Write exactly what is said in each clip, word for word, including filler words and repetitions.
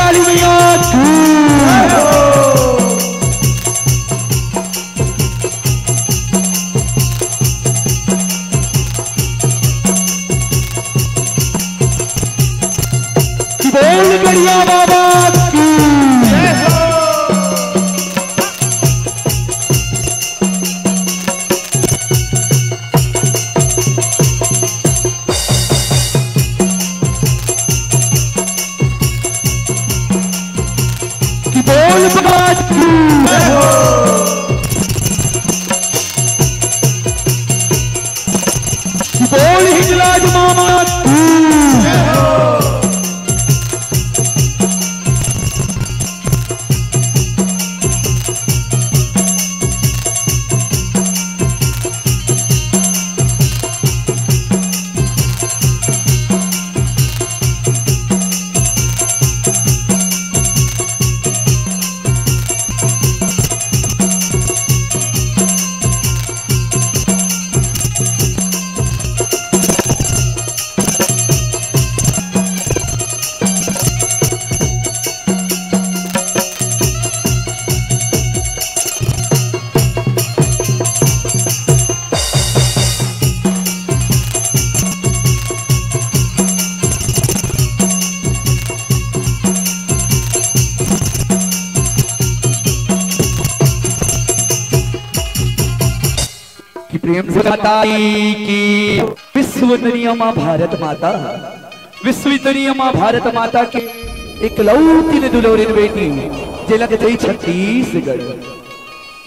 काली मैया की। बोल गड़िया बाबा की। कि बोल बाबा की। कि बोल हिंगलाज मामा की। कि प्रेम से बताई कि विश्ववंदनीय माँ भारत माता, विश्ववंदनीय माँ भारत माता के एकलौती ने दुलौरिन बेटी, जेला कथे छत्तीसगढ़।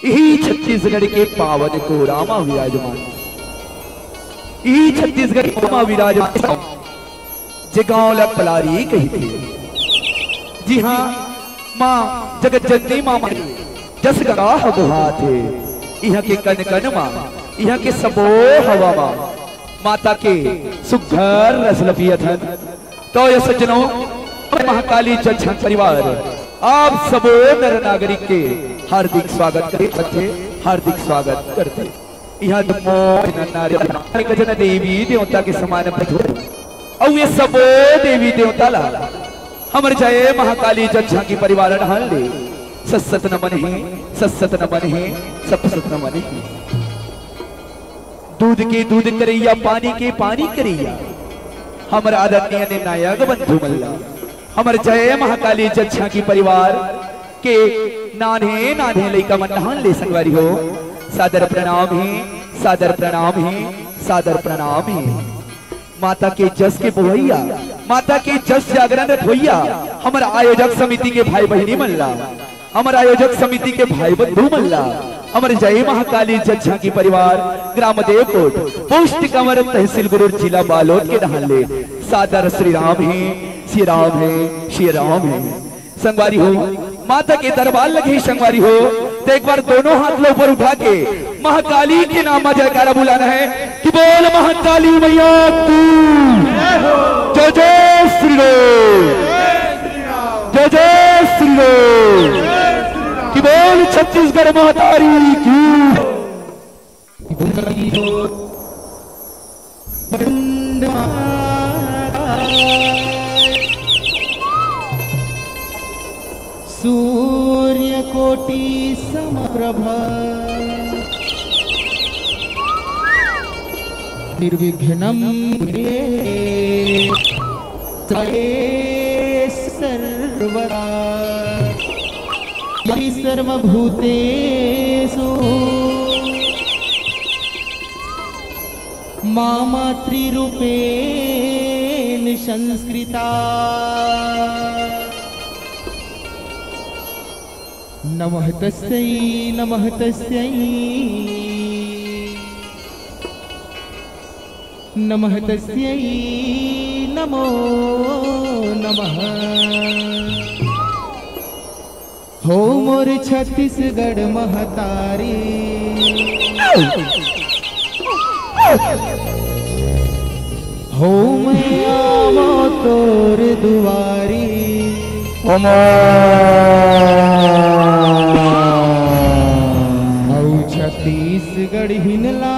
इही छत्तीसगढ़ के पावन कोरा मा विराजमान, इही छत्तीसगढ़ के कोरा मा विराजमान, जे गांव ला पलारी कहिथे। जी हाँ, माँ जगत जननी माँ माई जस गंगा ह बोहाथे। इहाँ के कन कन मा, इहाँ के सबो हवा मा माता के सुघर रस ल पियत हन। तो ये सज्जनों, महाकाली जगछांग परिवार आप सबो नर नागरिक के हार्दिक स्वागत करथे, हार्दिक स्वागत करथे। इहाँ जम्मो नारी गजन देवी देवता के समान प्रभु, अउ ये सबो देवी देवता ला हमर जय महाकाली जगछांगी परिवार डहान ले सत सत नमन हे, सत सत नमन हे, सत सत नमन हे। दूध के दूध करइया, पानी के पानी करइया, हमर आदरणीय निर्णायक बंधु मन ला, हमर जय महाकाली जगछांगी परिवार के नान्हे नान्हे लइका मन डहान ले संगवारी हो, सादर प्रणाम हे, सादर प्रणाम हे, सादर प्रणाम हे। माता के जस के बोहइया, माता के जस जागरण रखवइया, हमर आयोजक समिति के भाई बहिनी मन ला, हमर आयोजक समिति के भाई बंधु मन ला, हमर जय महाकाली जगछांगी परिवार, ग्राम देवकोट, पोस्ट कंवर, तहसील गुरूर, जिला बालोद के डहान ले सादर श्री राम हे, श्री राम हे, श्री राम हे। संगवारी हो, माता के दरबार लगे हे संगवारी हो, तो एक बार दोनों हाथ ला ऊपर उठा के महाकाली के नाम मा जयकारा बुलाना हे कि बोल महाकाली मैया की जय, जय श्री राम, जय जय श्री राम, कि बोल छत्तीसगढ़ महतारी की। सूर्यकोटि समप्रभ निर्विघ्नं कुरु सर्वे सर्वदा। सर्वभूतेषु मां मातृरूपेण संस्कृता। नमः तस्यै, नमः तस्यै। नमः तस्यै नमो नमः। हो मोर छत्तीसगढ़ महतारी, हो मैं आवो तोर दुआरी। ओम। अउ छत्तीसगढ़ हिनला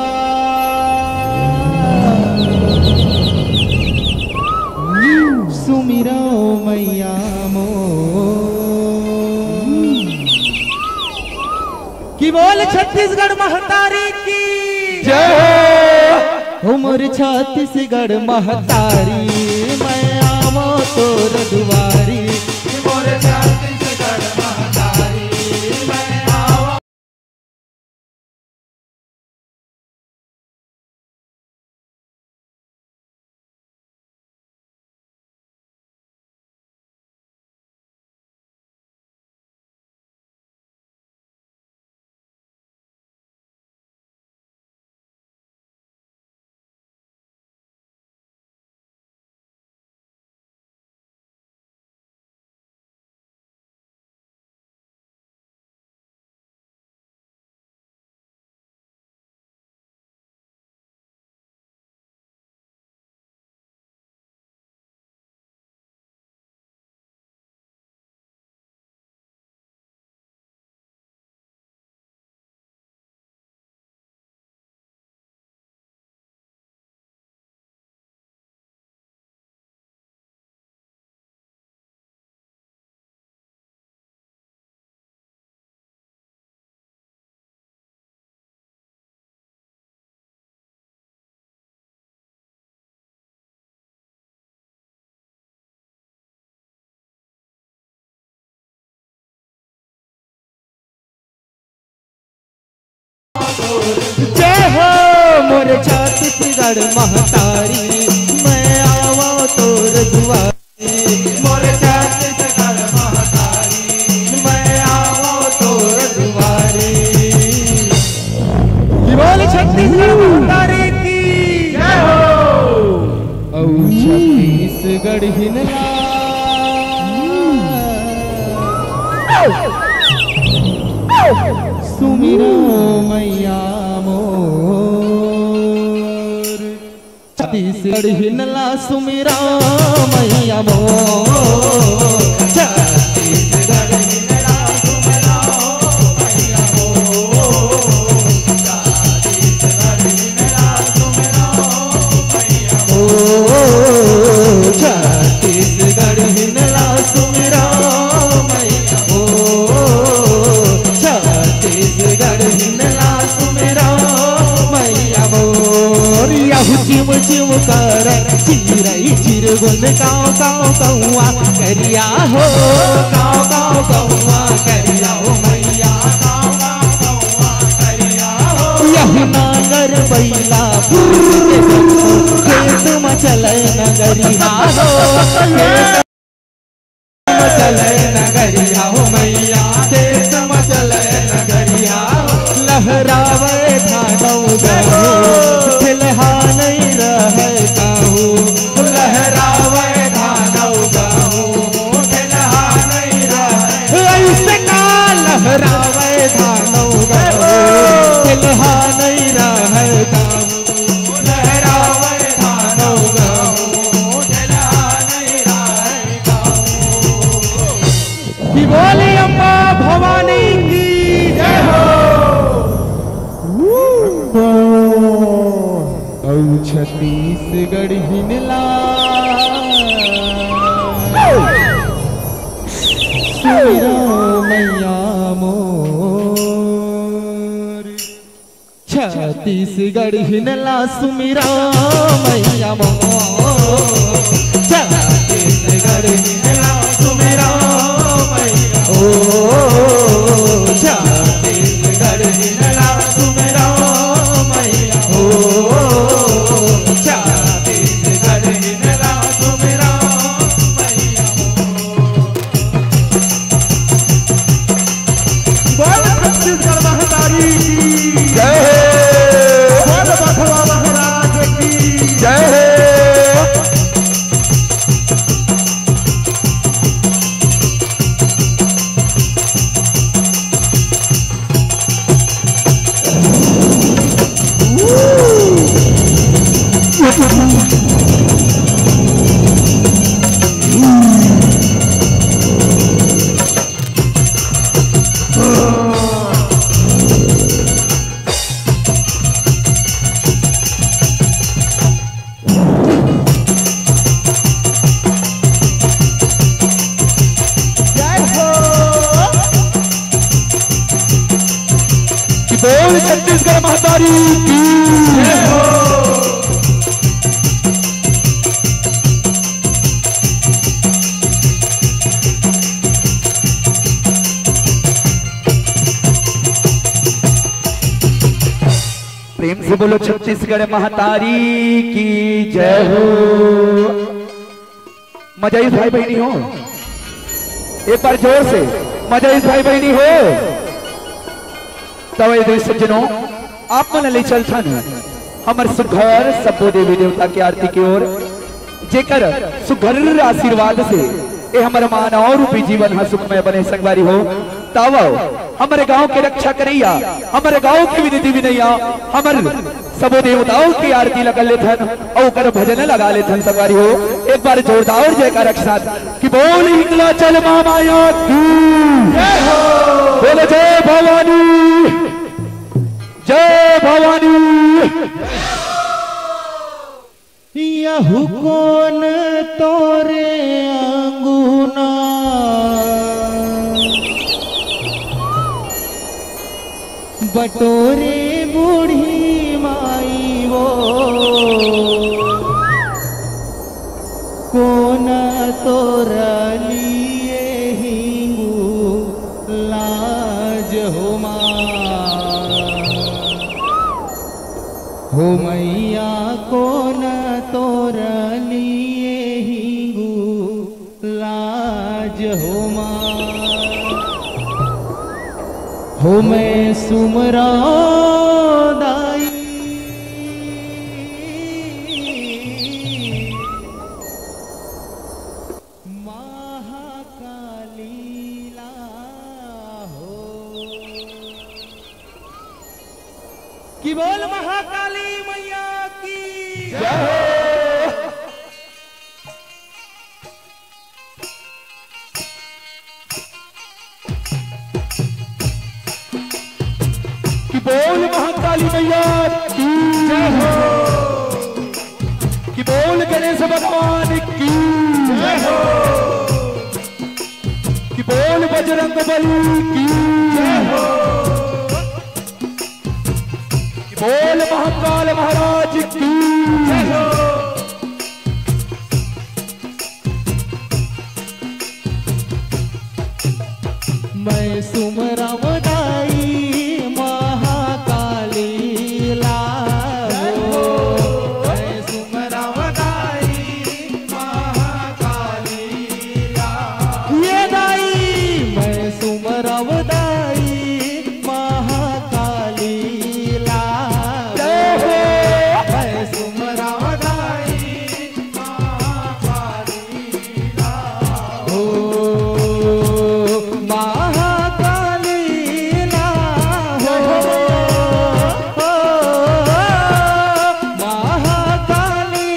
सुमिरो मैया मोर। छत्तीसगढ़ महतारी की जय हो। हो मोर छत्तीसगढ़ महतारी, मैं आवो तोर दुआरी। मोर छत्तीसगढ़ महतारी, मैं आवो जय हो मोर छत्तीसगढ़ महतारी, मैं आवा तोर दुआरी। मोर छत्तीसगढ़ महतारी, मैं आवा तोर दुआरी। बोल छत्तीसगढ़ महतारी की जय हो। अउ छत्तीसगढ़ हिनला सुमिरा मैया मोर। छत्तीसगढ़ हिनला सुमिरा मैया मोर। छत्तीसगढ़ हिनला सुमिरा मैया मोर। छत्तीसगढ़ हिनला सुमिरा ओ, छत्तीसगढ़ हिनला सुमिरा मैया ओ, छत्तीसगढ़ हिनला सुमिरा मैया ओ। यहू चिम चिम कर चिरई चिरगुन काव काव कौआ करिया हो, काव काव कौआ करिया हो मैया, काव काव कौआ करिया हो। यहू नांगर बैला फूल के संग खेत म चले नगरिया हो, खेत म चले नगरिया हो मैया, खेत म चले नगरिया हो। लहरावे धानौ गहूँ, ठेलहा नइ रहय कहूँ। लहरावे धानौ गहूँ, ठेलहा नइ रहय। अइसे का लहरावे धानौ गहूँ, ठेलहा नइ रहय कहूँ। कि बोली अम्मा भवानी की जय हो। अउ छत्तीसगढ़ हिनला सुमिरा मैया मोर। छत्तीसगढ़ हिनला सुमिरा मैया मोर। छत्तीसगढ़ हिनला सुमिरा मैया ओ। छत्तीसगढ़ हिनला सुमिरा मैया ओ। छत्तीसगढ़ हिनला सुमिरा मैया ओ। बोल छत्तीसगढ़ महतारी की जय हो। बोल बघवा महाराज की जय हो। बोल छत्तीसगढ़ महतारी की। प्रेम से बोलो छत्तीसगढ़ महतारी की जय हो। मजा आइस भाई बहिनी हो, एक बार जोर से मजा आइस भाई बहिनी हो। तब ए दे सज्जनों, आप मन ले चलथन हमर सुघर सब्बो देवी देवता के आरती के ओर, जेकर सुघर आशीर्वाद से ए हमर मानव रूपी जीवन ह सुखमय बने संगवारी हो। तब हमर गांव के रक्षा करैया, हमर गांव के विधि विनैया, हमर सबो देवताओं के आरती ल कर लेथन अउ ओकर भजन लगा लेथन संगवारी हो। एक बार जोरदार जयकार के साथ कि बोल हिंगलाचल महामाया की जय हो। बोलो जय भवानी, जय भवानी। यहु कोन तोरे अंगुना बटोरे बूढ़ी माई वो, कोन तोरा लिए हिंगू लाज हो माँ। हो मैया कोन तोरा लिए हिंगू लाज हो माँ। हो मैं सुमरा दाई महाकाली ला हो। कि बोल महाकाली मैया की जय हो। कि बोल महाकाली मैया की जय हो। कि बोल गणेश भगवान की जय हो। कि बोल बजरंग बली की जय हो। कि बोल महाकाल महाराज की जय हो। मैं सुमरव दाई महाकाली ला हो। मैं सुमरव दाई महाकाली ला। ये दाई मैं सुमरव दाई महाकाली ला। जय हो। मैं सुमरव दाई महाकाली ला। हो महाकाली ला हो। हो महाकाली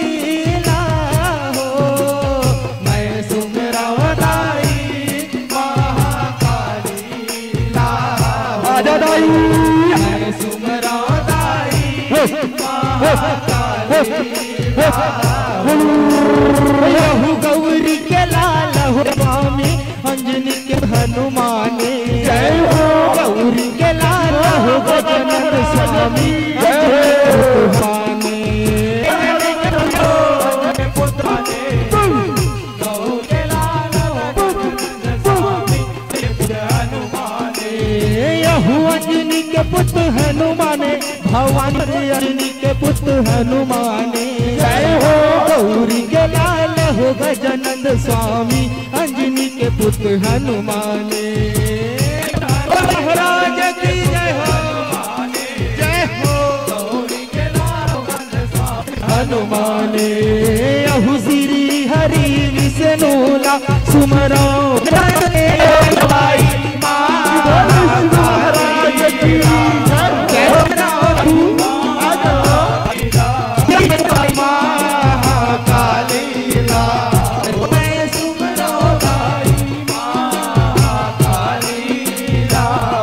ला हो। मैं सुमरव दाई महाकाली ला। आजा दाई। मैं सुमरव दाई हो, हो, हो, हो। यहु गौरी के लाल हो स्वामी अंजनी के हनुमाने। जय हो। गौरी के लाल हो गजानन स्वामी जय हो। हनुमाने। यहु अंजनी के पुत्र हनुमाने, भवानी अंजनी के पुत्र हनुमाने। जय हो। गौरी के लाल हो गजानंद स्वामी, अंजनी के पुत्र हनुमाने। महाराज की जय हो। जय हो। हनुमाने। यहु श्री हरि विष्णु ला सुमरौ। जय हो।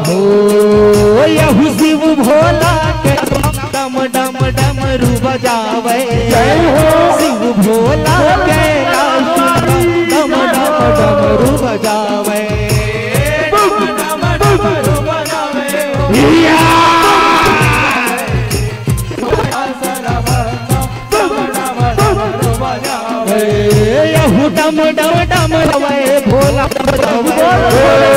हो, यहु शिव भोला के डम डम डमरू बजावे। जय हो। शिव भोला के डम डम डमरू बजावे। या। डम डम रवै भोला, भोला, भोला।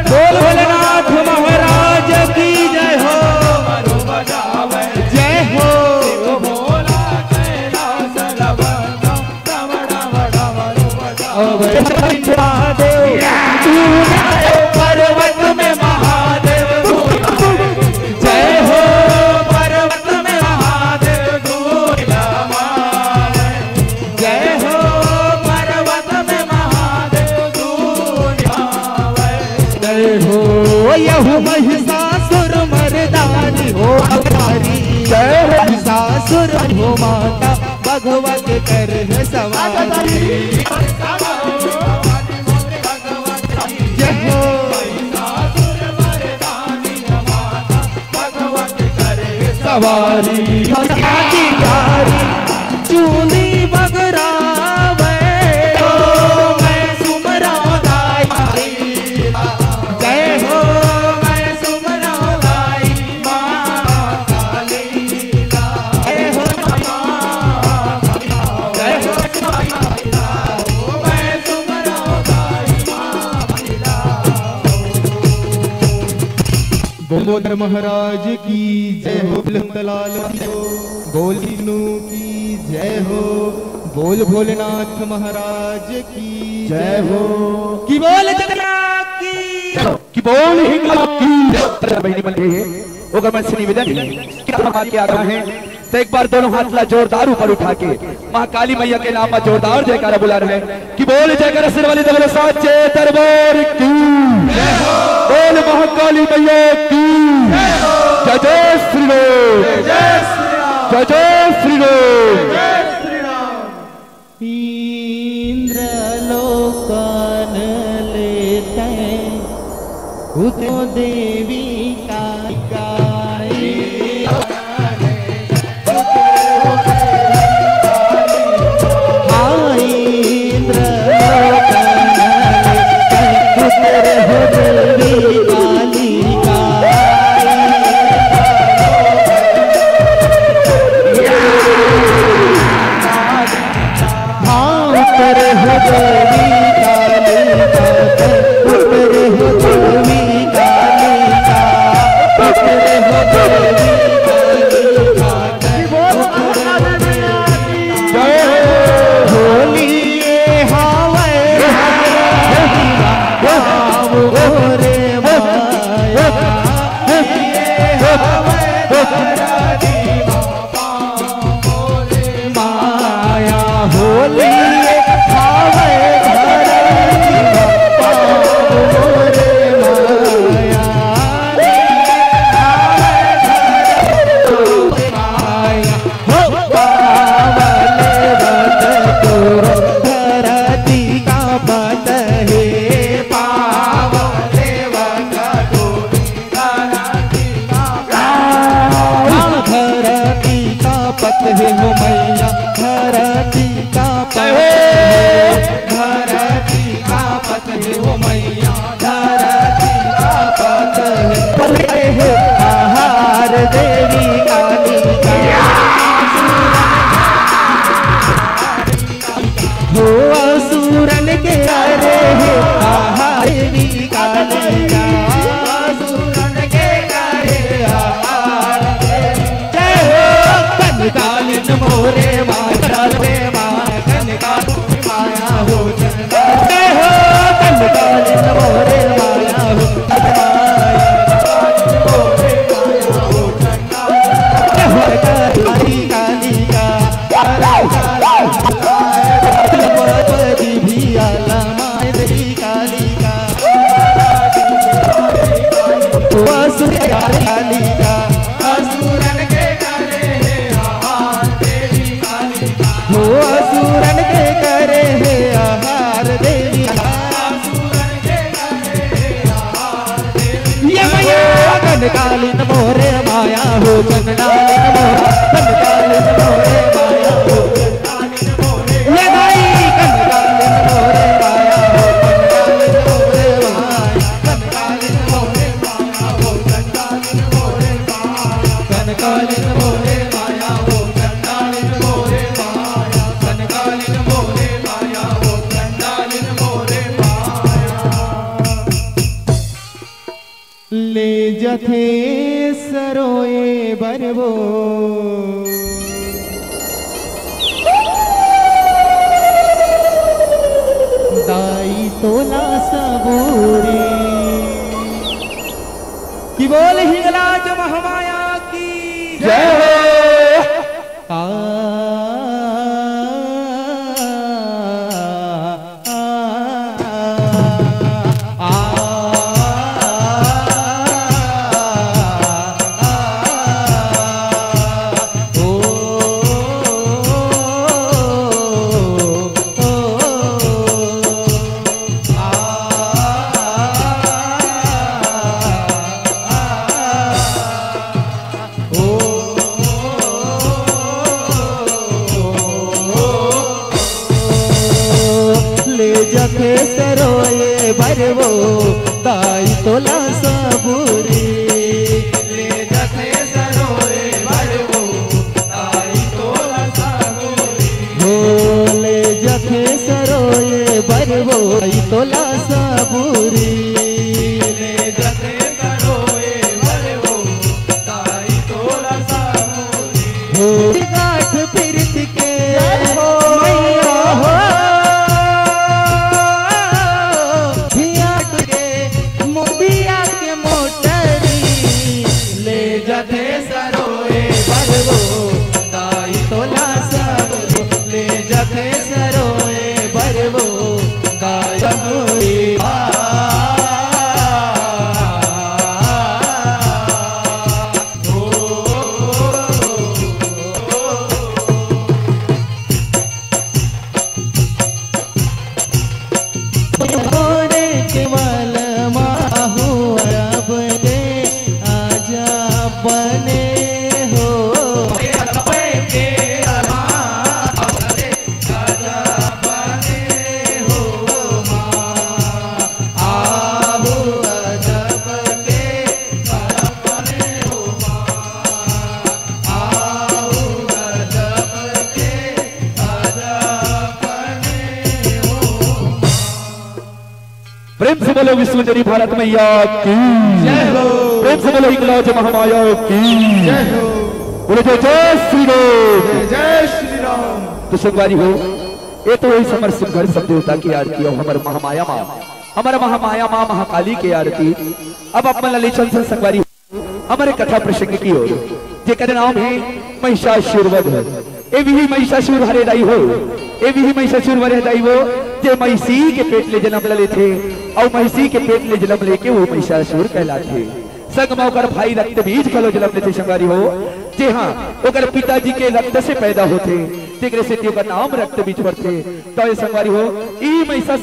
बोल भोलेनाथ महाराज की जय हो, जय हो। महादेव, पर्वत में महादेव, जय हो, पर्वत में महादेव, जय हो, पर्वत में महादेव, जय हो। यहु महिषासुर मर्दानी हो अवतारी, जय हो। महिषासुर हो माता भगवत कर है सवारी। जय हो। सवारी अधिकारी चूंदी बगरावे, ओ मैं सुमरा दाई। जय हो, मैं सुमरा दाई। बोल महाराज की जय हो, लखनलाल की हो, बोल विष्णु की जय हो, बोल भोलेनाथ महाराज की जय हो। की बोल जगन्नाथ की, की बोल हिंगला की जय। बहनी मन के हे, ओकर मन से निवेदन हे कि हम आके आ रहे हैं, तो एक बार दोनों हाथ ला जोरदार ऊपर उठा के महाकाली मैया के नाम में जोरदार जयकारा बुला रहे हैं कि बोल जयकारा सिर वाली दबले साचे दरबार की, बोल महाकाली मैया की जय। जय श्री राम, जय श्री राम। इंद्र लोकन लेते उतो देवी का गाई। हाँ, इंद्र लोकन लेते उतर हो देवी कालिका। हाँ, उतर हो देवी कालिका, उतर हो देवी कालिका, उतर हो देवी कालिका। जय हो। होली ये हावै भाव रे माया, ये हावै माया होली आवे घर में, पाओ रे माया। हो पावले वत तोर धरती कांपत हे, पावले वत तोर धरती कांपत हे हो मैया, धरती कांपत हे, धरती कांपत हे हो मैया, धरती कांपत हे। आहार देवी कालिका। हो असुरन के करे हे आहार देवी कालिका। असुरन के करे आहार देवी। जय हो कंकालिन मोरे माया रे माया, कंकालिन माया हो चंदा। जय हो कंकालिन मोरे माया हो चंदा। जय हो कंकालिन मोरे माया हो चंदा। जय हो कंकालिन कालिका। असुरन के करे हे आहार देवी कालिका। हो असुरन के करे हे आहार देवी। ये मैया कंकालिन मोरे माया हो, कंकालिन मोरे, कंकालिन मोरे माया हो। ये भाई कंकालिन मोरे माया हो, कंकालिन मोरे माया, कंकालिन मोरे माया हो, कंकालिन मोरे माया हो, कंकालिन जाथे सरोए बर वो। दाई तोला सबूरी। कि बोल हिंगलाज महामाया की जय हो। आ, आ, आ, आ, ओ, ओ, ओ, आ, आ, आ, ओ, ले जाथे सरोए बर वो, दाई तोला सबूरी। ले जाथे सरोए बर वो, दाई तोला सबूरी। हो ले जाथे सरोए बर वो, दाई तोला सबूरी। ले जाथे सरोए बर वो, ताई तोला सामूरी। हो गांठ पीरित के जय हो। मैया हो। भियाट के मोतिया के मोटरी। ले जाथे सरोए बर वो, ताई तोला सामूरी। ले जाथे सरोए बर वो, ताई सामूरी। आ, प्रेम से बोलो विश्वजनी भारत मैया की। जय हो। प्रेम से बोलो हिंगलाज महामाया की। जय हो। बोलो जय जय श्री राम। जय जय श्री राम। तो संगवारी हो, ये तो वही हमर सिमघर सब देवता के आरती अउ हमर महामाया माँ, हमर महामाया माँ महाकाली के आरती। अब आप मन ला ले चलथन संगवारी हमर कथा प्रसंग की ओर, जेकर नाम हे महिषासुर वध। ए विही महिषासुर हरे दाई हो, ए विही महिषासुर हरे दाई हो, जे महिषी के पेट ले जनम ल लेथे, अउ महिषी के पेट ले जनम लेके वो महिषासुर कहलाथे। संग म ओकर भाई रक्तबीज घलो जनम लेथे संगवारी हो, जे हाँ, ओकर पिताजी के रक्त से पैदा होथे, तेकरे सेती ओकर नाम रक्तबीज पड़थे। तो ये संगवारी हो, ई महिषा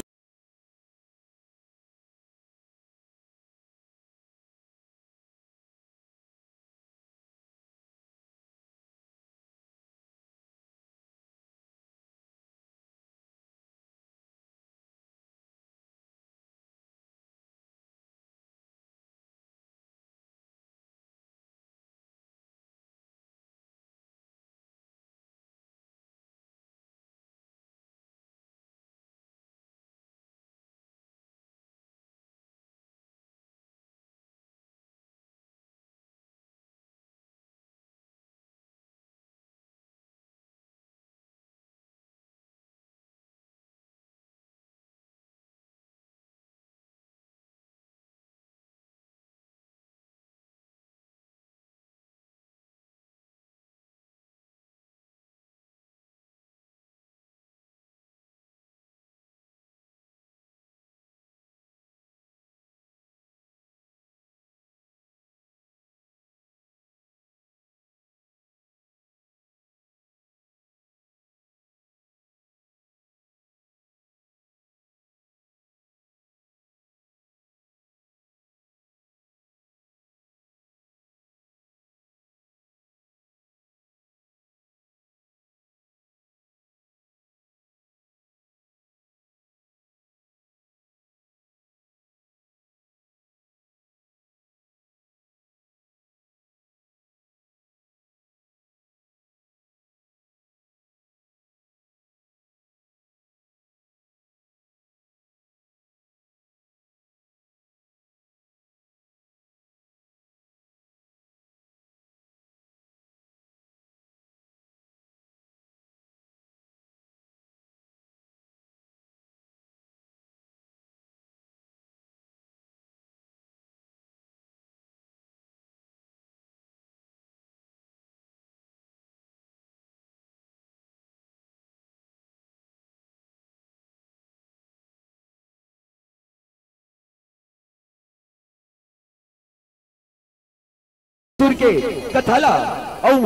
के कथा ला अउ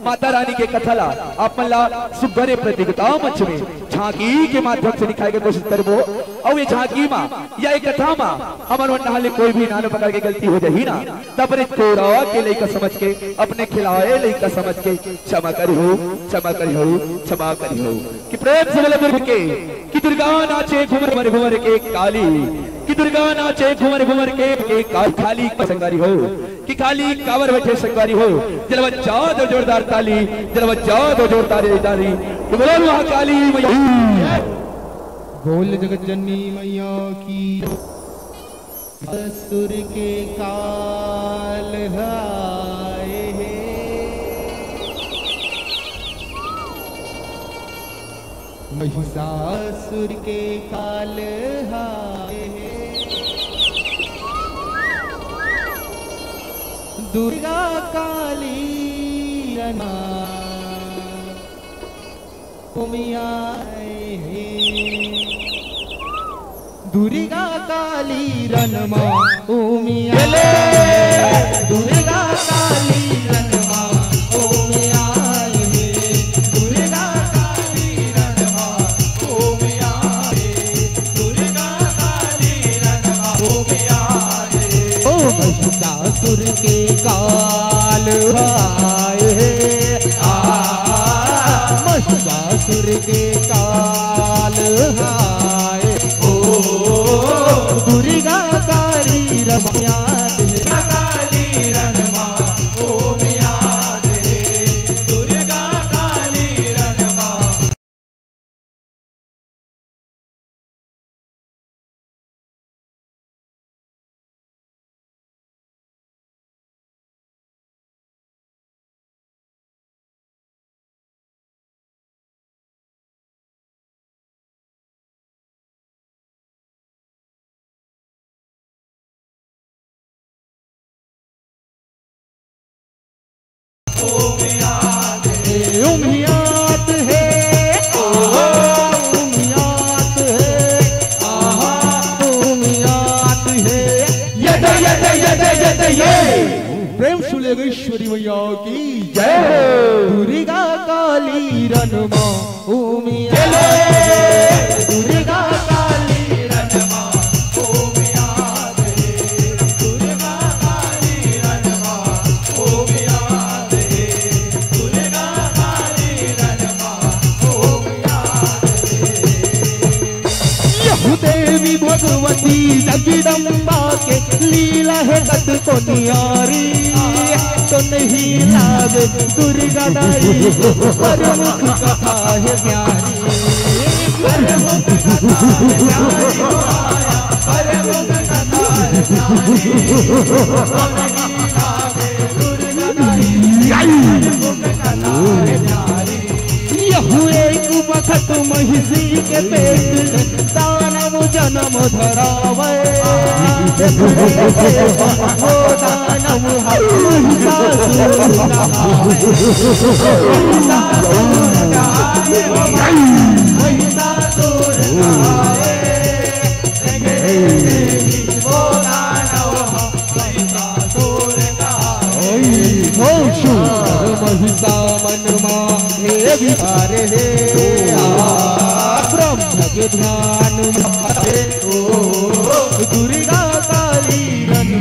माता रानी के कथा ला आप मन ला सुग्घर प्रतियोगिता मंच में झांकी के माध्यम से दिखाए के कोशिश करबो। अउ ये झांकी मा या ये कथा मा हमन मन ले कोई भी नानो प्रकार के गलती हो जाही ना, त अपने कोरा के लइका समझ के, अपने खिलाए लइका समझ के क्षमा करिहो, क्षमा करिहो, क्षमा करिहो। कि प्रेम से बोले दुर्गा के, कि दुर्गा नाचे घूमर घूमर घूमर के काली, कि दुर्गा नाचे घूमर घूमर के, के का-, खाली संगवारी हो, कि खाली काबर बैठे संगवारी हो। जलवा जाओ दो जोरदार ताली, जलवा जाओ दो जोरदार ताली। कि बोलो महाकाली मैया। बोल जगत जननी मैया की। असुर के काल आए हे, महिषासुर के काल आए हे। दुर्गा काली रमा ओमिया हे। दुर्गा काली रमा ओमिया। दुर्गा काली रमा ओमिया हे। दुर्गा काली रमा ओमिया हे। दुर्गा काली रमा ओमिया हे। ओ महिषासुर के काल आए हे। आ, महिषासुर के काल आए। ओ, दुर्गा काली रमा याद हे। काली रमा, ओ याद हे। दुर्गा काली रमा। ओम याद हे, ओम याद हे, आहा, ओम याद हे। ये दे, ये दे, ये दे, ये दे, ये। प्रेम से ले गई ईश्वरी मैया की जय हो। दुर्गा काली रमा ओमिया। दुर्गा काली रमा ओमिया रे। दुर्गा काली रमा ओमिया रे। दुर्गा काली रमा ओमिया रे। यहू देवी भगवती जगदम्बा के लीला हे कतको नियारी। तो नहीं लागे दुर्गा दाई, प्रमुख कथा हे प्यारी। प्रमुख कथा हे प्यारी। प्रमुख कथा हे प्यारी। तो नहीं लागे दुर्गा दाई, प्रमुख कथा हे प्यारी। यहू एक बखत महिषी के पेट दानव जनम धरावे। वो दानव महिषासुर कहावे। महिषासुर कहावे। महिषासुर का। ओम शिव। महिषा मन मा हे विहार हे। आ, ब्रह्म के ध्यान मा हे। ओ, दुर्गा काली रन।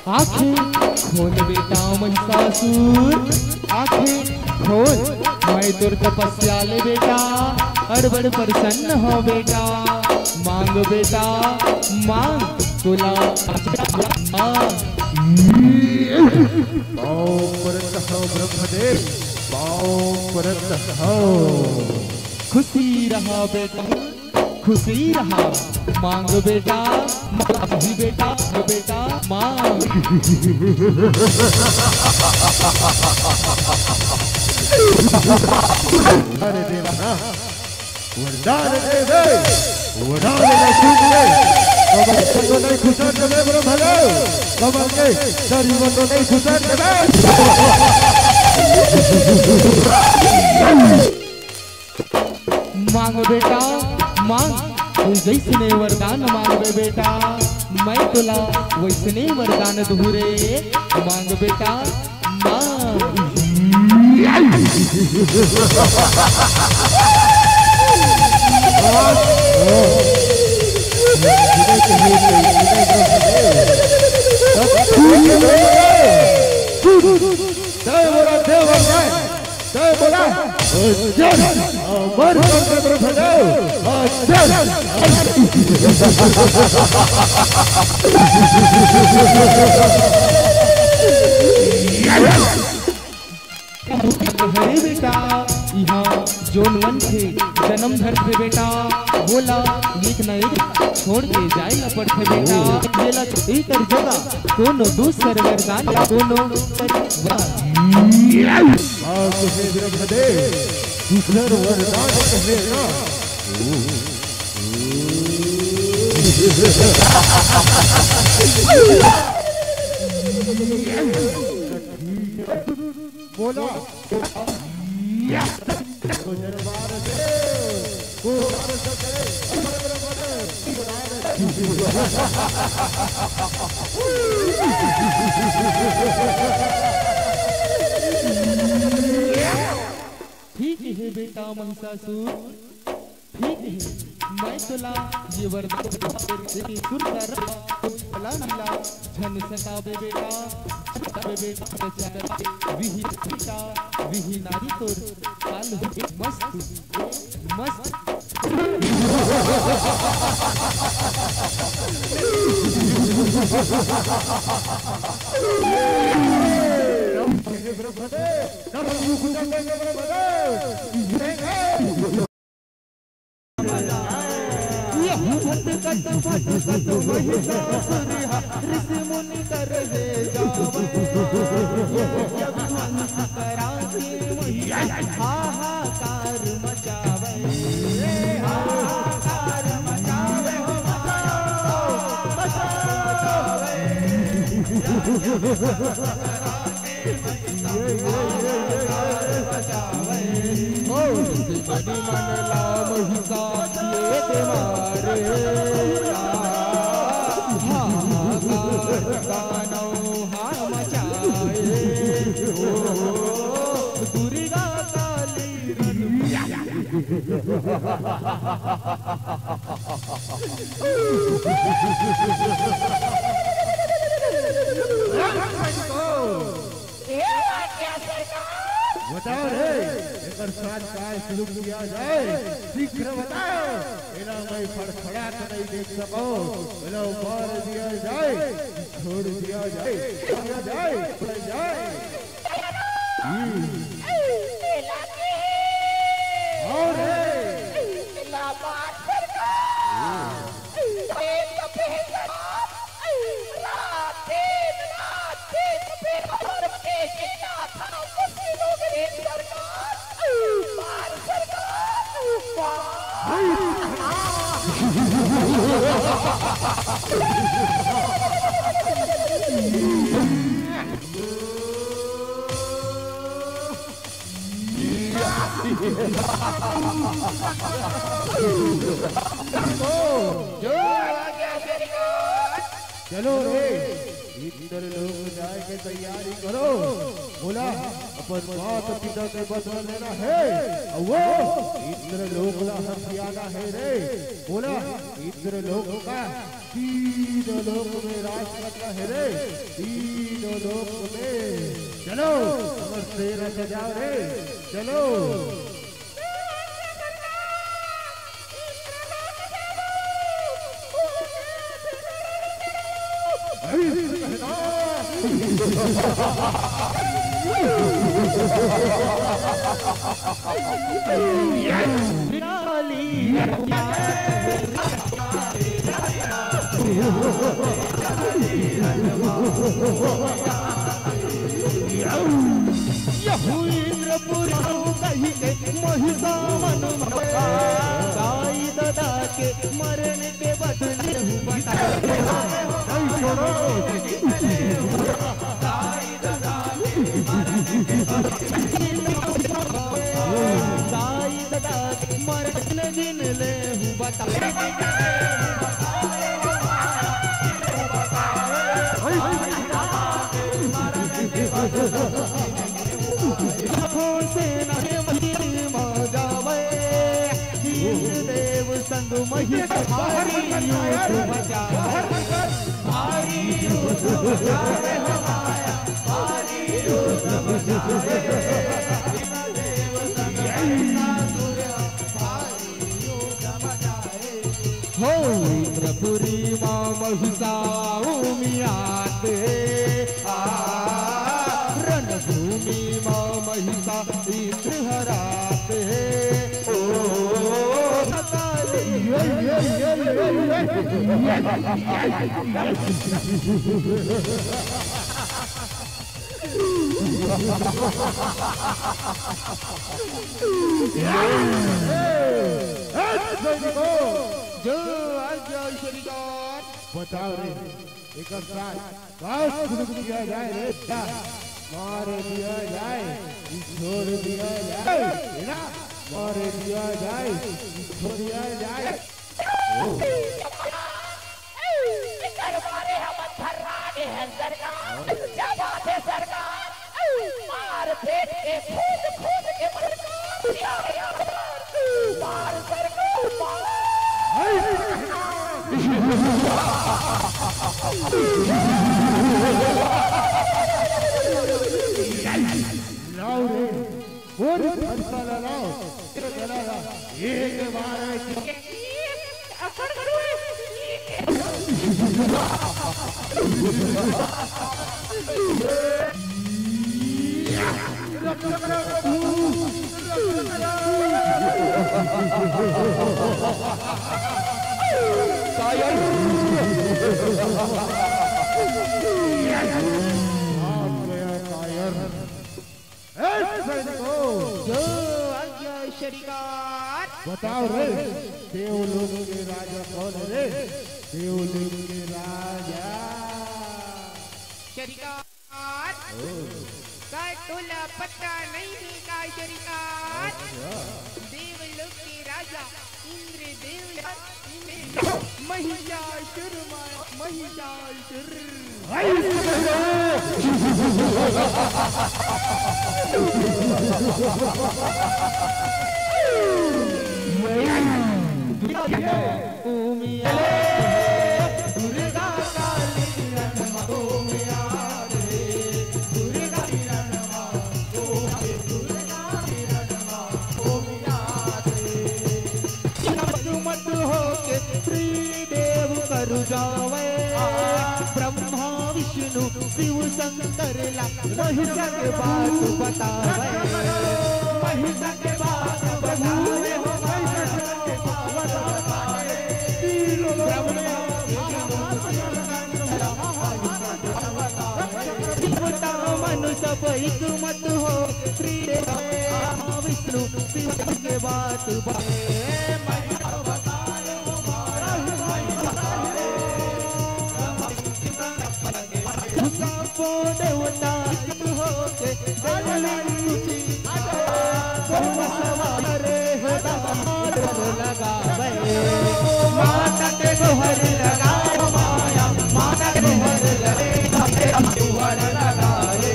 आँखें खोल बेटा महिषासुर, आँखें खोल। मैं तोर तपस्या ले बेटा, अड़ बड़ प्रसन्न हो बेटा। मांग बेटा, मांग तुला। पाँव परत हो ब्रह्मदेव, पाँव परत हो। खुशी रहा बेटा, खुशी रहा। मांग बेटा, मांग बेटा, बेटा, मांग। अरे देवा, वरदान दे दे, वरदान दे दे। कमल के तो नहीं खुसर देबे, बड़े भले। कमल के सर, वो तो नहीं खुसर देबे। मांग बेटा, मांग, तू जैसने वरदान मांगबे बेटा, मैं तोला वैसने वरदान दूहूं रे। मांग बेटा, मांग। जय बोला देव जय। जय बोला। जय। अमर शंकर प्रभु। जय। अरे बेटा, इहाँ जोन मन के जन्म धरथे बेटा, वोला एक न एक छोड़ के जाए ला पड़थे बेटा। येला एकर जगह कोनो दूसर वरदान, कोनो दूसर वरदान। हाँ, कहे ब्रह्मदेव, दूसर वरदान कहे ना। बोला। ठीक हे बेटा महिषासुर, ठीक हे। मैं तोला ये वरदान देथों, सुर कर, कोई भला मिला, झन सतावे बेटा, सतावे बेटा, विही बेटा, विही नारी तोर काल हो मस्त, मस्त। बताओ रे, एकर साथ काय शुरू किया जाए, शीघ्र बताओ। एला मैं फड़फड़ात नहीं देख सको, एला मार दिया जाए, छोड़ दिया जाए, दिया जाए, छोड़ जाए। हम्म। और है। चलो रे, इंद्रलोक जाए के तैयारी करो। बोला, अपन माता पिता के बदला लेना है। अउ वो इंद्रलोक ला हथियाना है रे। बोला, इंद्रलोक का तीनों लोक में राज करना है रे, तीनों लोक में। चलो, हमर सेना सजाओ रे, चलो। इंद्रपुरी कहि के महिषा मन दाई ददा के मरन के बदले हूँ बता। दाई ददा के मरन दिन ले हूँ बता। लाखों सेना के महीन मा जावे, इंद्रदेव संग मही भारी यूथ मचावे। भारी यूथ मचावे हमारा, भारी यूथ मचावे। हो इंद्रपुरी मा महिषा उमियात हे, आ, रणभूमि मा महिषा इंद्र हरात हे। ओ, सताले। जो आज्ञा सरकार। बताओ रे, एक साथ बस शुरू किया जाए रे, मार दिया जाए, छोड़ दिया जाए, है ना? मार दिया जाए, छोड़ दिया जाए। एकर मारे हमन थर्रा गे हन सरकार। क्या बात है सरकार? मार पेट के खोद खोद के मार, मार सरकार, मार। लाओ रे, बोल फरसा ला लाओ। एक बार आए कि अकड़ करो। कायर। कायर। ए सैनिकों! जो आज्ञा सरकार। बताओ रे, देवलोक के राजा कौन है रे? देवलोक के राजा। सरकार। ओ। का तोला पता नहीं है का सरकार? अच्छा। देवलोक के राजा इंद्रदेव, महिषासुर मा-, महिषासुर। मत होके त्रिदेव करु जावे, ब्रह्मा विष्णु शिव शंकर ला महिषा के बात बतावे। महिषा के बात बतावे हो, महिषा के बात बतावे। ब्रह्मा विष्णु देवता मनु सब एक मत हो, त्रिदेव विष्णु शिव के बात बतावे। सबो देवता होके देवली स्तुति। तुम सवारे हो दामाद लगावे। माता के गोहर लगाओ माया, माता के गोहर लगाए, गोहर लगाए।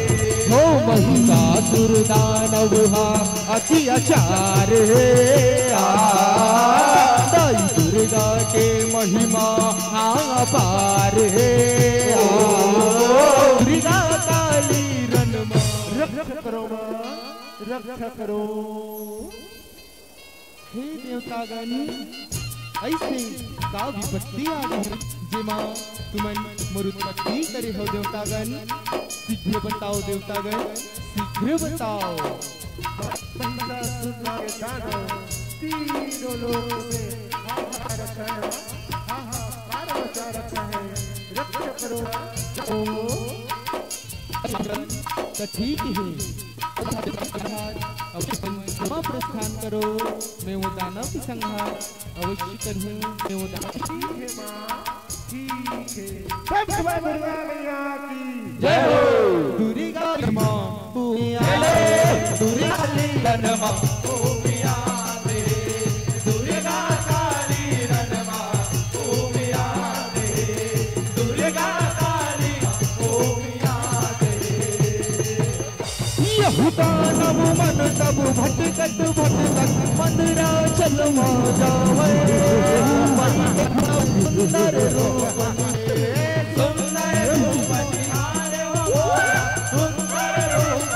हो महिषासुर दानव हा अत्याचार हे। आ, दाई दुर्गा के महिमा अपार हे। आ, दुर्गा काली रणमा रक्षा करो माँ, रक्षा करो। हे देवतागण, ऐसे का विपत्ति आ गई, जेमा तुमन मोर उत्पत्ति करे हो देवतागण? शीघ्र बताओ देवतागण, शीघ्र बताओ। महिषासुर के दानव तीनों लोक में हाहाकार मचा रखा है, हाहाकार मचा रखा है। रक्षा करो। ओ त ठीक हे। अब अपन क्षमा प्रस्थान करो, मैं वो दानव के संहार अवश्य करहूँ, मैं वो दानव ठीक हे माँ, ठीक हे। सब समय दुर्गा मैया की जय हो। दुर्गा माँ, दुर्गा काली रमा, दुर्गा काली रमा, दुर्गा काली यहूदा नव मन तब भटकत भटकत मंदिरा चलमा जावे। सुंदर रूप निहारे, सुंदर रूप निहारे, सुंदर रूप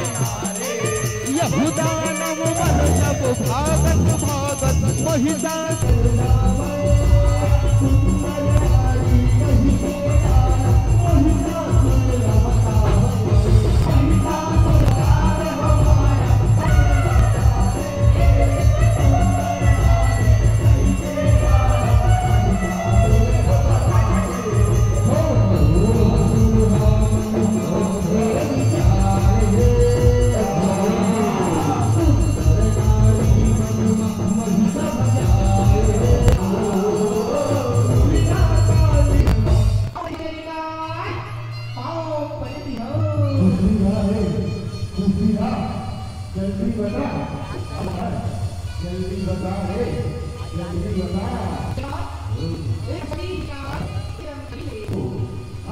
निहारे। यहूदा नव मन जब भागत भागत महिषासुर जल्दी बता, जल्दी बता रे, जल्दी बता।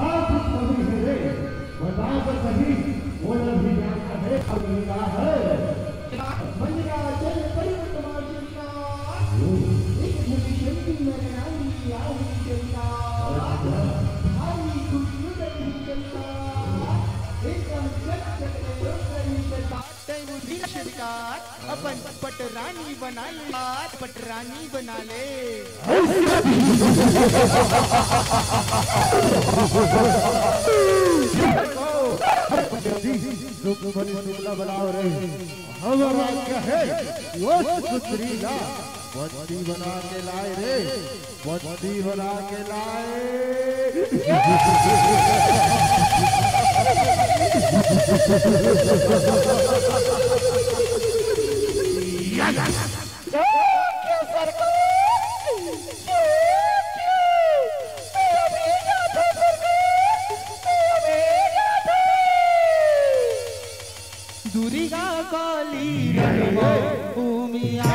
आप अभी रे, बता तो सही, वो अभी क्या है, अभी क्या है? मंदिराचल पर्वत मार्जन का एक झुकी शक्ति नर नारी आहुति चलता, भारी दुर्योधन ही चलता, एकदम चट चट चट चट चट। तैं मुझे शिकार अपन पटरानी बना ले, पटरानी बना ले। रुक्मणी शुक्ला बनाओ रे, हमारा कहे वो सुंदरी ला बंदी बना के लाए रे, बंदी बना के लाए। दुर्गा काली रणमा उमिया,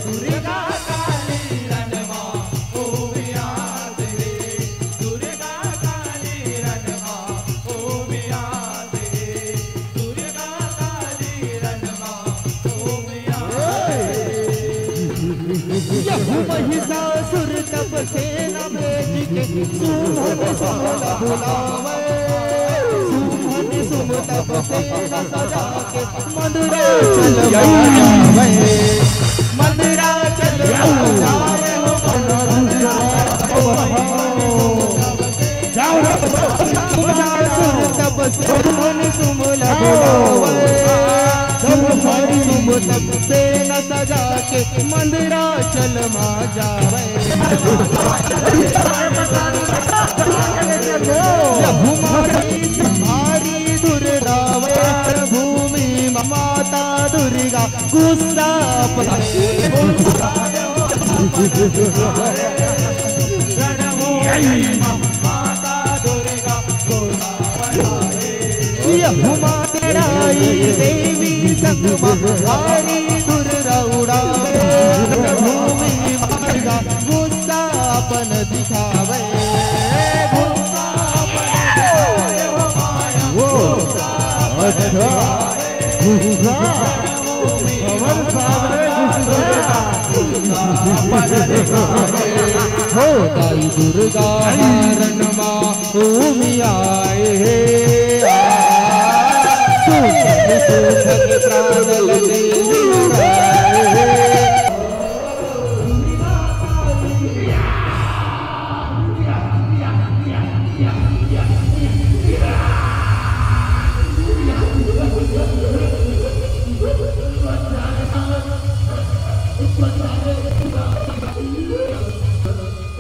दुर्गा काली रणमा उमिया, दुर्गा काली रणमा उमिया, दुर्गा काली रणमा उमिया। यहू महिषासुर तब सेना भेज के सुमन सुमन बुलावे। सुमन सुमन तब सेना सजा के मंदिराचल जावे। मंदिराचल जावे हो। सुर तब सुमन सुमल बुलावे। सुमन सुम तब सेना सजा के मंदिराचल मा जावे। यहू मारी भारी दुर्दावे। भूमि माता दुर्गा गुस्सा अपना यहू मातराई देवी संग मा भारी दुर्दा उड़ावे। भूमि माता गुस्सा अपन दिखावे। गुस्सा अपन दिखावे। वो अच्छा। गुस्सा। हमर सामने गुस्सा। हो दाई दुर्गा हरण मा उमिया आए हे। तू तन तू तन प्राण लगे आए हे।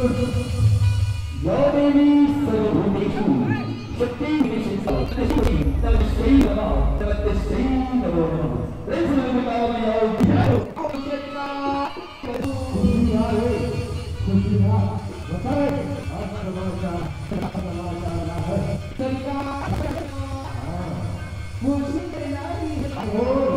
या देवी सर्वभूतेषु शक्ति विशेषता तस्मै नमः, तस्मै नमो नमः। प्रेम से बोलो, या खुशियाँ है, खुशियाँ बताए, आज समाचार, समाचार ना है। सरकार, हाँ। खुशी नहीं है। और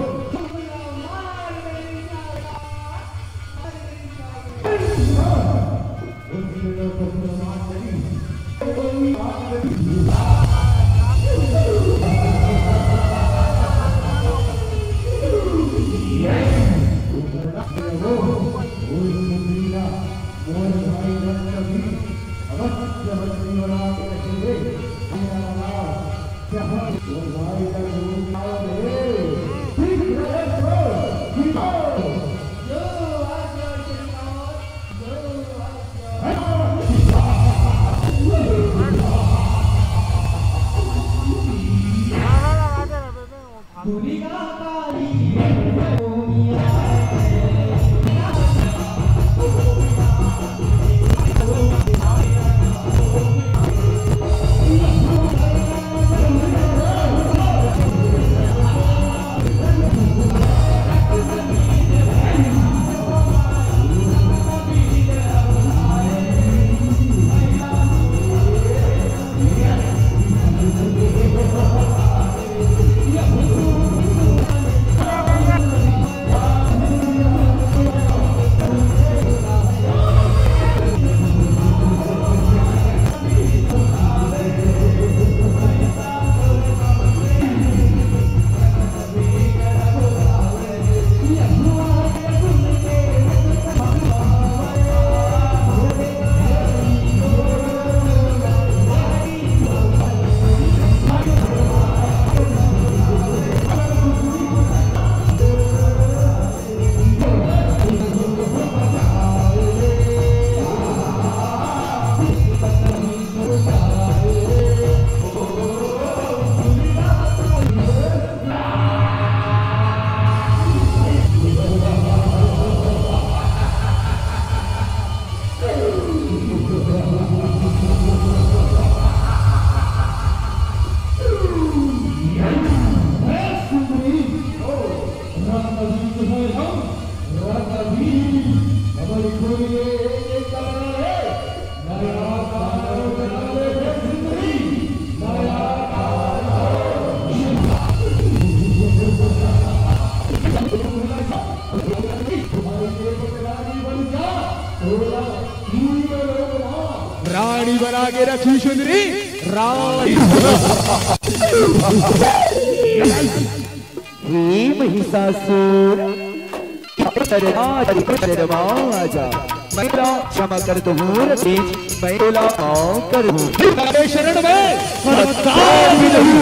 रानी बना के रखी सुंदरी, रानी। हे महिषासुर, शर्मा, शर्मा आजा, मेरा क्षमा कर दो, रतीश, मैं बोला माफ कर दो। तेरे शरण में सत्ता भी नहीं।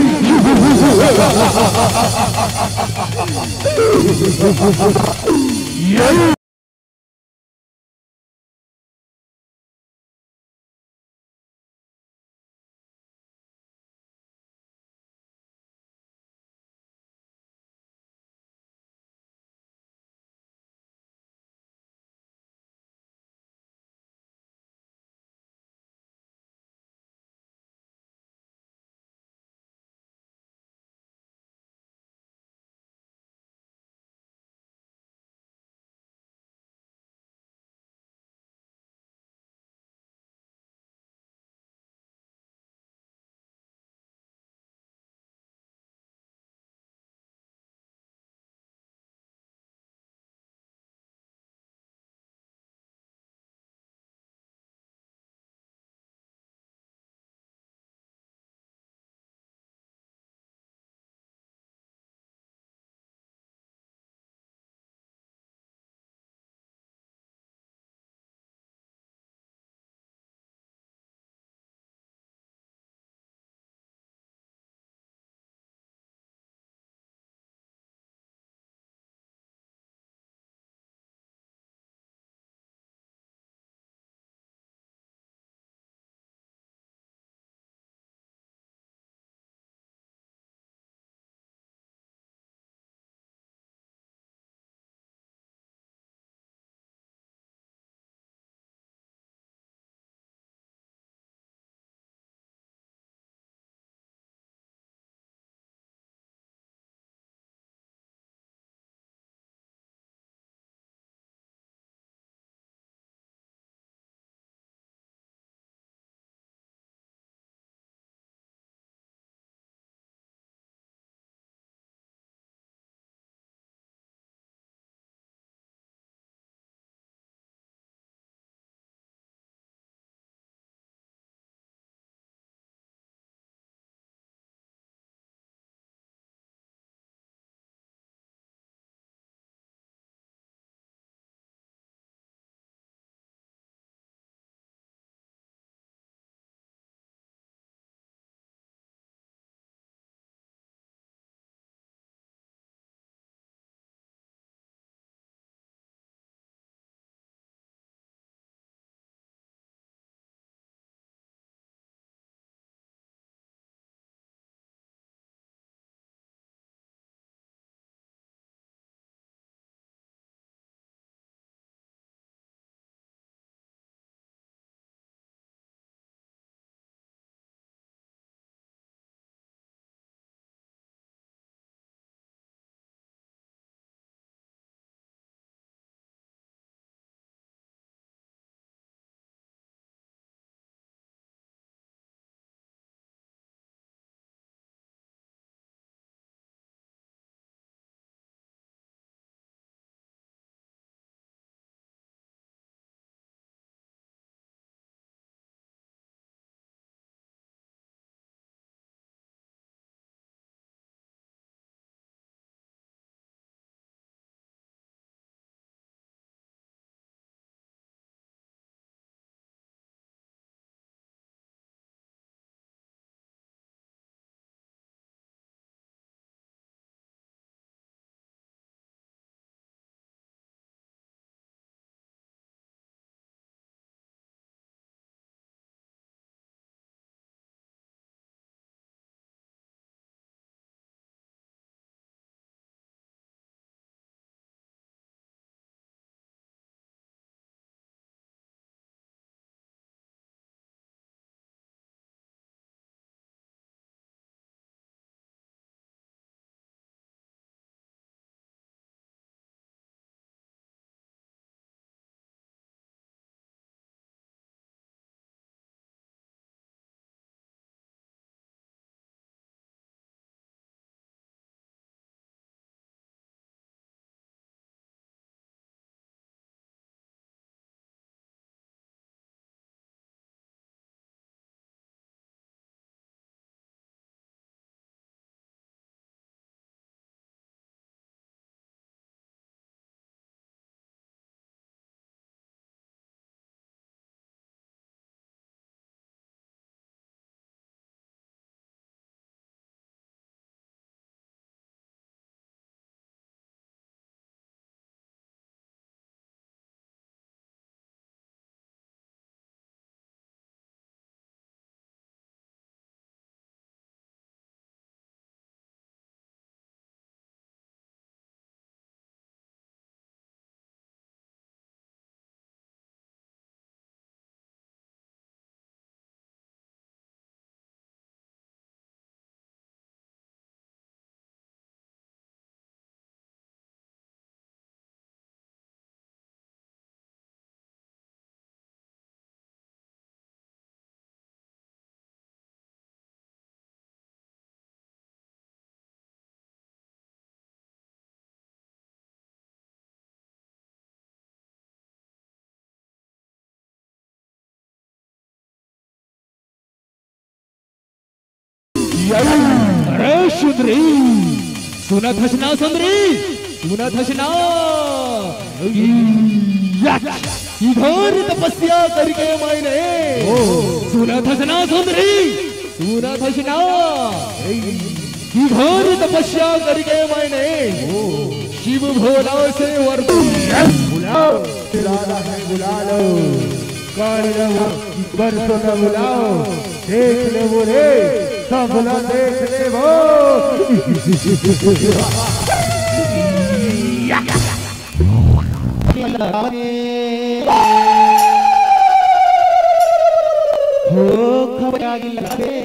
सुंदरी, सुनत हस ना सुंदरी, सुनत हस ना। या, कि घोर तपस्या करके मैंने, सुनत हस ना सुंदरी, सुनत हस ना, कि घोर तपस्या करके मैंने शिव भोला से वर बुलाओ, बुलाओ, बुला लो। काल बर सोना बुलाओ, देख ले वो रे, सब ना देख ले वो। हो खबर आगे लगे।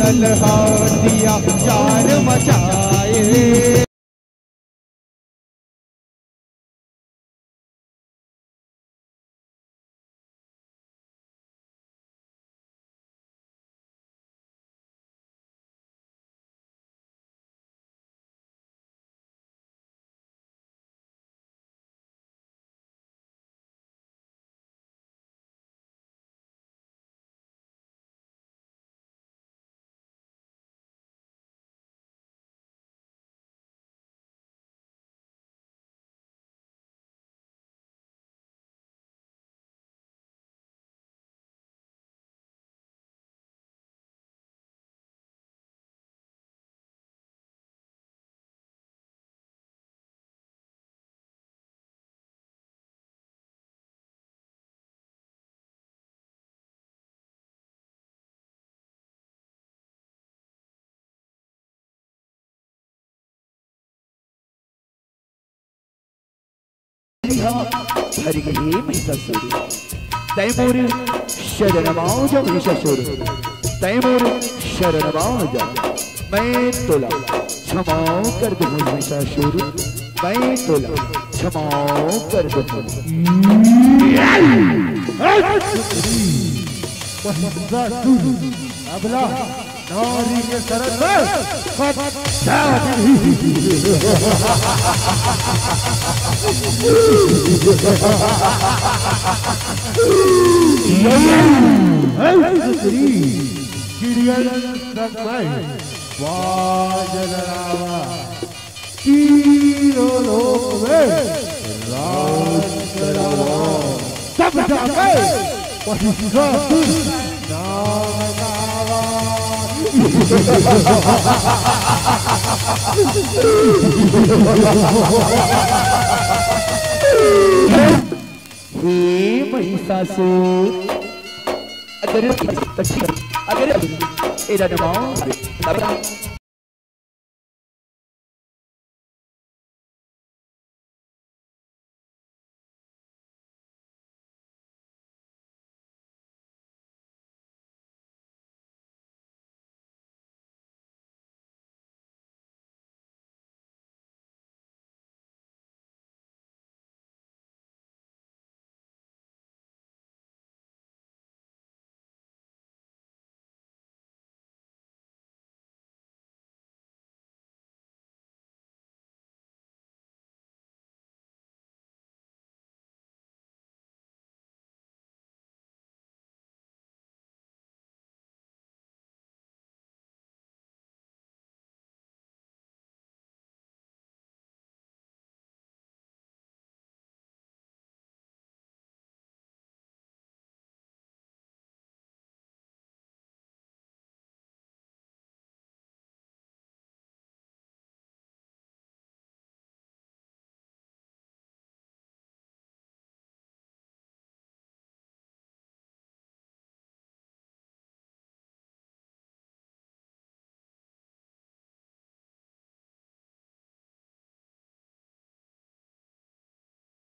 दल हाथिया जान मचाए। हरि गे हे महिषासुर, तैं मोर शरण मा आ जा महिषासुर, तैं मोर शरण मा आ जा। मैं तोला क्षमा कर दूँ महिषासुर, मैं तोला क्षमा कर दूँ। महिषासुर, अबला नारी के शरण में कच्चा नहीं। चिड़ियन संग मैं बाज लड़ावा, तीनों लोक में राज करावा। सब जाके वही खातिर नाम गावा। हे महिषासुर, अगर, अगर एला नमाओ, तब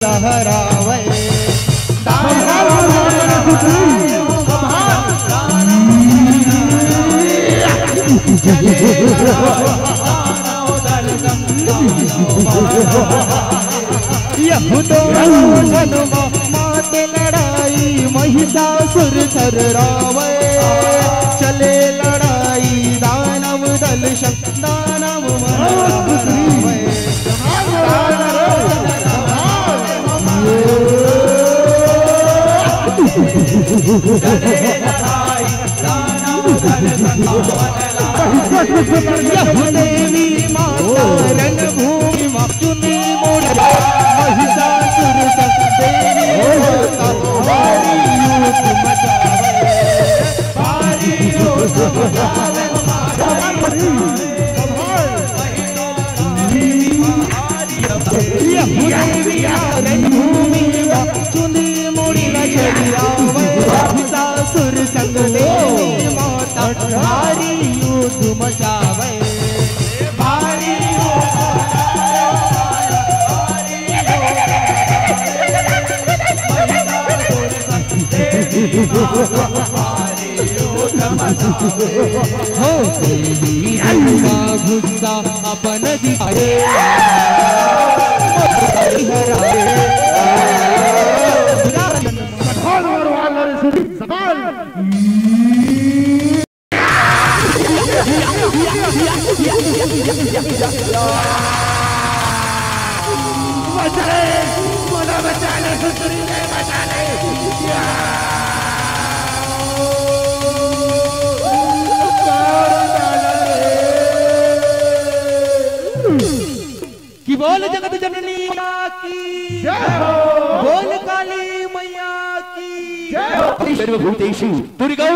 लहरावे। यह दोनों जनमा मात लड़ाई, महिषासुर थर्रावे। चले लड़ाई दानव दल संग, दानव मन लहरावे। यह देवी माता रणभूमि मा चुनी मुड़ी, महिषासुर संग देवी माता भारी यूथ मचावे, भारी यूथ मचावे। यह देवी रणभूमि मा चुनी मुड़ी ला चली आवे, महिषासुर संग देवी माता भारी यूथ मचावे। भारी यूथ मचावे, भारी यूथ मचावे। हो देवी दुर्गा गुस्सा अपन दिखाए। बचा ले, मोला बचा ले, सुंदरी ले बचा ले। या। कि बोल जगत जननी माँ की जय हो। बोल काली मैया की जय हो। सर्वभूतेषु दुर्गौ